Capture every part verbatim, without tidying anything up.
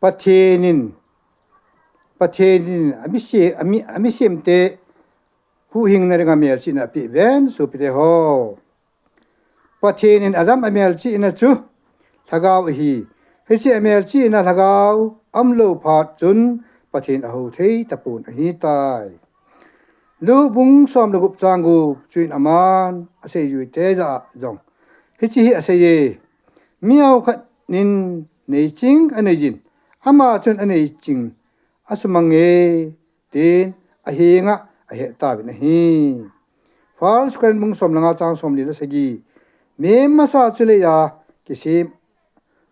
Pathen in, Pathen in ami se, ami, ami semte huhhingna dinga melchihna apeh ven, sopite ho. Pathen in Adam amelchihna chu lhagao ahi. Hiche amelchihna lhagao aumlou phat chun Pathen ahou thei tapon ahitai. Luke bung som le gup chang gup, chuin aman aseijuite jah a jong hiche hi aseiye. Mihao khat in neiching aneiyin, ama chun aneiching asumange, tin ahenga ahet tauvin ahi. First Corinth bung som le nga chang somli le sagi. Mihem masa chu leiya kisem,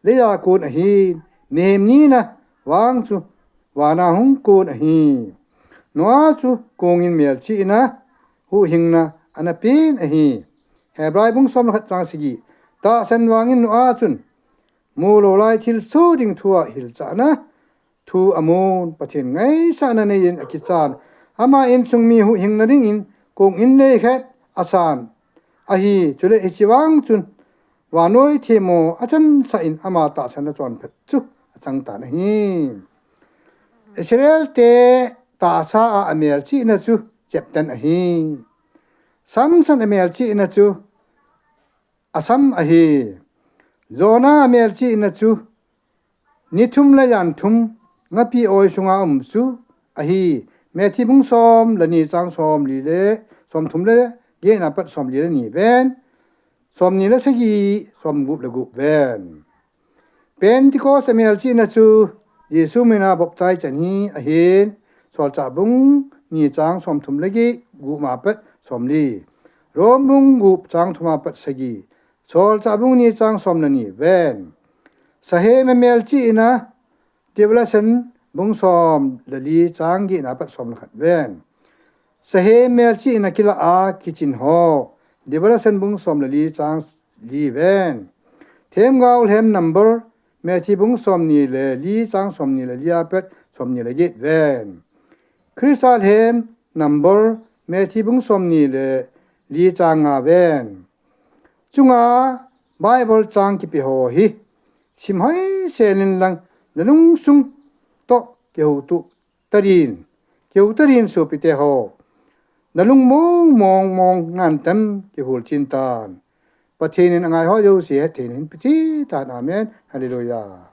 leiya kon ahin, mihem nina vang chu vana hung kon ahi. Noah chu kongin melchihna, huhhingna ana pen ahi. Hebrai bung som le khat chang sagi. Tahsan vangin Noah chun mulou lai thilsoh ding thua hilchahna thu amun, Pathen ngaisahna neiyin akichan. Ama insung mi huhhingna dingin kong in nei khat asan ahi. Chule hiche vang chun vannoi themmo achansah in ama tahsan achonphat chu achang tan ahi. Israel te tahsa a amelchihna chu cheptan ahi. Samson amelchihna chu asam ahi. Jonah amelchihna chu ni thum le jan thum ngapi oi sunga um chu ahi. Matthew bung som le ni chang somli le, somthum le get na pat somli le ni ven, somni le sagi, somgup le gup ven. Pentecost amelchihna chu Jesu mina baptize chan hi ahin, Solchah bung ni chang somthum le get, gup ma pat somli. Rome bung gup chang thum a pat sagi. Solchah bung ni chang som le ni ven. Sahem amelchihna, Revelation bung som le li chang get na pat som le khat ven. Sahem melchihna kilah a kichin ho, Revelation bung som le li chang li ven. Themgao lhem number, Matthew bung somni le li chang somni le li a pat somni le get ven. Christa lhem number, Matthew bung somni le li chang nga ven. Chunga Bible chang kipe ho hi sim hoi sel in lang, na lungsung toh kihoutoh tadin, kihou tadin sopite ho. Na lung mong mong mong ngan tam kihol chin tan. Pathen in angai ho jouse hetthei na hin pe cheh tan. Amen. Hallelujah.